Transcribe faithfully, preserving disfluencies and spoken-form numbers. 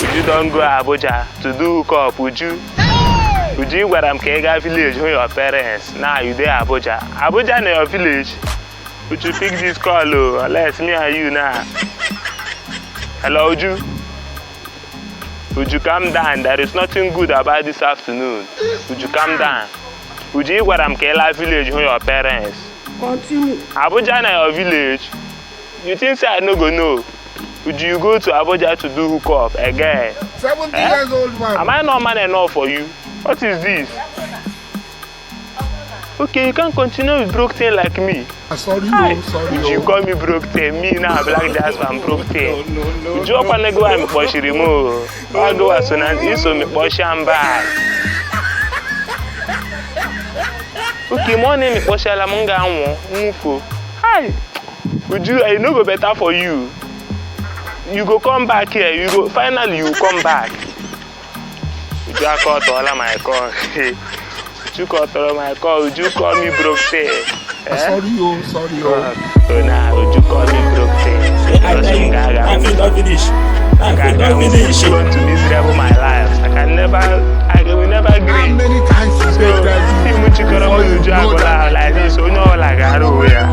Uju don go Abuja to do hookup. Uju, Uju, ị gwara m ka ị gaa village hụ your parents. Now you dey Abuja. Abuja na your village? Uju, pick this call o, unless me and you now. Hello, Uju. Uju, calm down. There is nothing good about this afternoon. Uju, calm down. Uju, ị gwara m ka ị laa village hụ your parents. Continue. Abuja na your village? You think say I no go know? Uju, you go to Abuja to do hookup again? Seventy Eh? years old man. Am I not man enough for you? What is this? Okay, you can't continue with broke thing like me. Ah, sorry, Hi. oh, sorry. Uju, you oh. call me broke thing. Me now, black jazz man, broke thing. Uju, ọkwa nigga wa mkpọchiri m o. Ọ gị wa so na iso m kpọchie mba. Okay, ma ọ na-emekpọchiela m ga-anwụ nwụfo. Hi. Uju, I no go better for you. You go come back here. You go finally you come back. Uju akọtọọla my call. Uju kọtọrọ my call. Uju call me broke thing. Eh? Sorry, oh, sorry, oh. So now Uju call me broke thing. I tell you, I feel not finish. I feel not finish. Going to miserable my life. I can never, I will never How agree. many times you So, beg that see Uju kọrọ m Uju akọla like this. Onye ọbụla ga-arụ onwe ya.